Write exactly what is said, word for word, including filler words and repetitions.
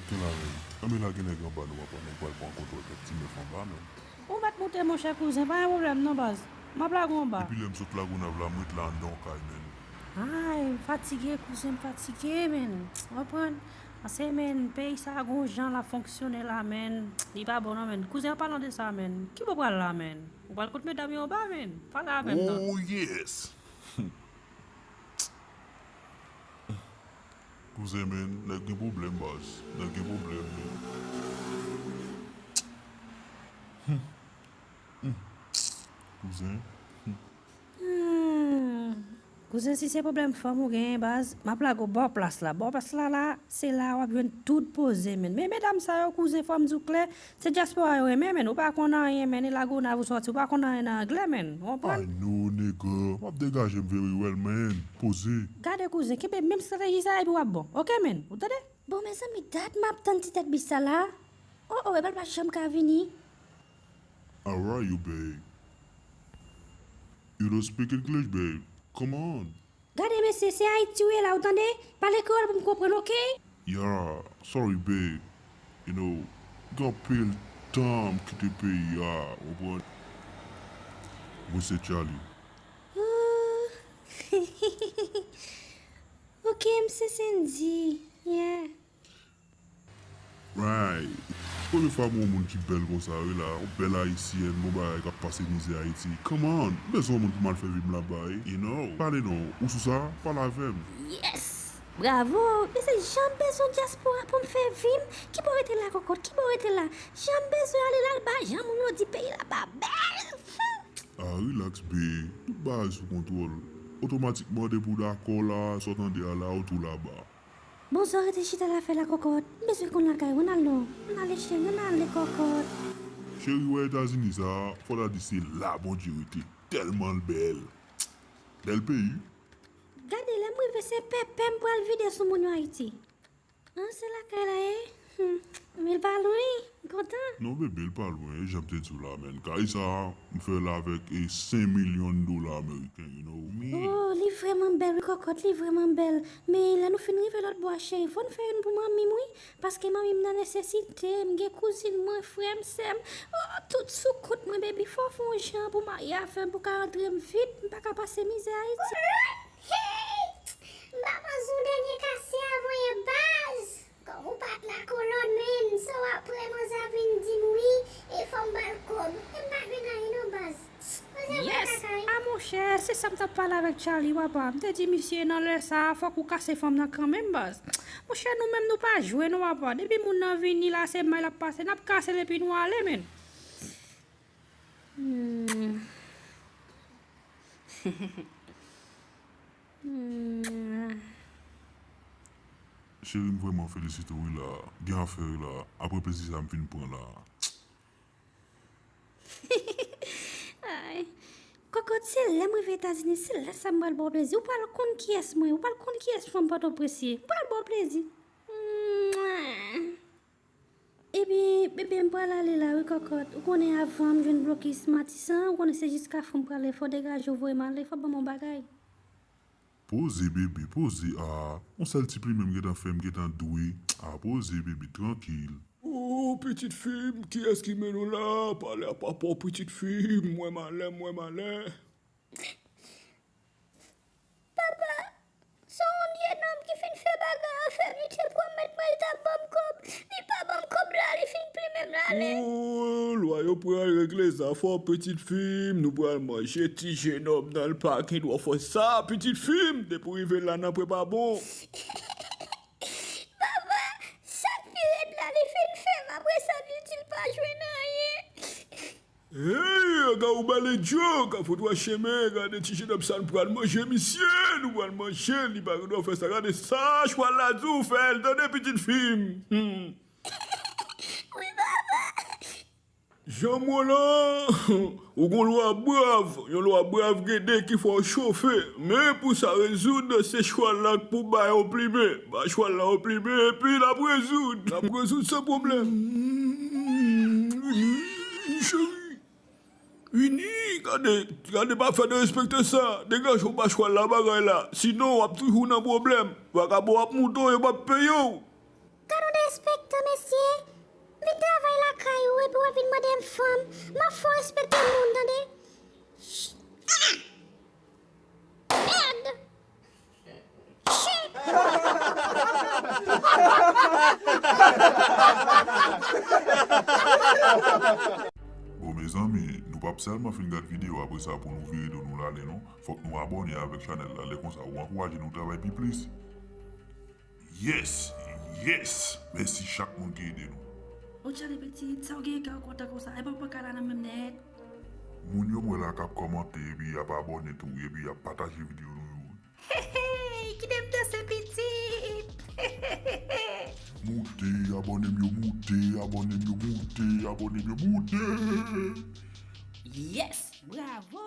Ken la menm? Anben la gen nèg anba nou, papa, nèg pral pran kontwòl kèk ti mèf anba menm. Ou mèt moute monchè kouzen, pa gen pwoblèm non baz. M ap lage w anba. Depi lè m sot Lagonav la, m ret la anndan yon kay menm. Ay, m fatige kouzen, m fatige menm. W konprann? Paske menm, peyi sa a gon jan l ap fonksyone la menm. Li pa bon non menm. Kouzen, an palan de sa menm, kibo w pral la menm? Ou pral kot medam yo anba menm? Pale avè m non. Oh yes! Kouzen, men, nèg gen pwoblèm, baz. Nèg gen pwoblèm, men. Hmm. Hmm. Kouzen. Hmm. Kouzen, si se pwoblèm fanm ou genyen, baz, m ap lage w bò plas la. Bò plas la, la, se la w ap jwenn tout poze, men. Men medam sa yo, kouzen, fò m di w klè, se dyaspora yo renmen, men. Ou pa konn anyen, men. E Lagonav ou sòti, ou pa konn anyen nan anglè, men. Ou konprann? I know, nigga. M ap degaje m very well, man. Poze. Gade, kouzen, kenbe menm estrateji sa epi w ap bon. Oke, men. Ou tande? Bon, mezanmi, dat m ap tann ti tèt bich sa la. Oh, oh, epa l pa janm ka vini. How are you, babe? You don't speak English, babe. Come on. Gade, mesye, se Ayiti ou ye la, ou tande? Pale kreyòl pou m konprann, oke? Yeah, sorry, babe. You know, gen anpil tan m kite peyi a, ou konprann? Mwen se Charlie. Oh. Ok, m se Sandy. Yeah. Right. Premye fwa m wè yon moun ki bèl konsa, wi la. Yon bèl ayisyèn, bon bagay, k ap pase mizè Ayiti. Come on. M bezwen yon moun pou m al fè vi m laba, wi. You know. Pale non. Ou sou sa? Pale avè m. Yes! Bravo! Men se jan m bezwen dyaspora pou m fè vi m. Kibo w rete la, kòkòt? Kibo w rete la? Jan m bezwen ale laba, jan moun yo di peyi laba bèl. Hmm. Ah, relax, babe. Tout bagay sou kontwòl. Otomatikman, depi w dakò la, sa w tande a la, ou tou laba. Bon, sa w rete chita la fè la, kòkòt? M bezwen konn lakay ou, ann al non. Ann ale, cheri, ann ale, kòkòt. Cheri, wè Etazini sa, fò ta di se la Bondye rete. Tèlman l bèl. Bèl peyi. Gade, lè m rive, se pèpè m pral vide sou moun yo Ayiti. Ah, se lakay la ye? Hmm. Men l pa lwen, m kontan. Non, bebe, l pa lwen, jan m te di w la, menn. Kay sa, m fè l avèk, e, senk milyon dola ameriken, you know me. Oh, li vrèman bèl, wi, kòkòt, li vrèman bèl. Men lè nou fin rive lòt bò a, cheri, fò n fè youn pou manmi m, wi. Paske manmi m nan nesesite, m gen kouzin mwen, frè m, sè m. Oh, tout sou kont mwen, baby, fò w fè yon jan pou marye avè m, pou w ka antre m vit, m pa ka pase mizè Ayiti. Hey! M pa panse w dènye kase a voye baz. Kòm ou pa t la kolòn, menn, so apre manzè vin di m wi, e fò m ba l kòb. E m pa jwenn anyen non, baz. Manzè voye yes! Lakay. A monchè, se sa m t ap pale avèk Charlie, papa. M te di misye, nan lè sa a, fòk ou kase fanm nan kanmenm, baz. Monchè, nou menm, nou pa jwe non, papa. Depi moun nan vini la, se may l ap pase, n ap kase l epi nou ale, menn. Hmm. Hmm. Cheri, m vrèman felisite w wi la. Gen afè wi la. Apre plezi sa m fin pran la. Ay. Kòkòt, se lè m rive Etazini, se lè sa m pral ba w plezi. Ou pral konn kiyès mwen, ou pral konn kiyès fanm Pòtoprens ye. M pral ba w plezi. Mwa. Ebyen, bebe, m pral ale la wi, kòkòt. Ou konnen avan m jwenn blokis Matisan, ou konnen se jiska fou m prale, fò w degaje w voye m ale, fò w ban m yon bagay. Poze, bebe, poze. A, yon sèl ti plimen m gentan fè, m gentan dwe. A, poze, bebe, trankil. Oh, pitit fi m, kiyès ki mennen w la? Pale a papa w, pitit fi m, mwen malè, mwen malè. Papa, se yon vye nonm ki fin fè bagay avè m, li te pwomèt mwen li t ap ban m kòb, li pa ban m kòb la, li fin plimen m l ale. Oh, lwa yo pral regle zafè w, pitit fi m, nou pral manje ti jenòm nan, l pa gen dwa fè sa, pitit fi m, depi w rive la, nan pwen pa bon. Papa, sa k pi rèd la, li fin fè m, apre sa, li di l pa jwenn anyen. Hey, aga ou bale djo, ka fout wè chemen, gade ti jenòm sa, nou pral manje misye, nou pral manje, li pa gen dwa fè sa, gade sa, chwal la di w fè l, tande pitit fi m. Hmm. Wi, papa. Jan m wè w lan, ou gon lwa brav, yon lwa brav gen de ki fè w chofe, men pou sa rezoud, se chwal la k pou bay yon plimen, ba chwal la yon plimen, epi l ap rezoud, l ap rezoud san pwoblèm. Cheri. Vini, gade, gade pa fè derespekte sa. Degaje w ba chwal la bagay la. Sinon, w ap toujou nan pwoblèm. Vakabon ap moute w, yo p ap peye w. Gade w derespekte. Tan mesye, vin travay lakay ou epi w ap vin mande m fanm. M ap fè w respekte moun, tande. Ch-, ah! Mèd! Shit! Bon, mezanmi, nou p ap sèlman fin gad videyo apre sa pou nou vire do nou l ale non. Fòk nou abòne avèk chanèl la, lè konsa ou ankouraje nou travay pi plis. Yes, yes! Mèsi chak moun ki ede nou. Ou tchale pitit, sa w genyen kè w kontan konsa? Epa w pa ka la nan menm nèt. Moun yo m wè la k ap kòmante epi y ap abòne tou epi y ap pataje videyo nou yo. Hey, kite m danse pitit. Moute, abòne m yo, moute, abòne m yo, moute, abòne m yo, moute. Yes, bravo.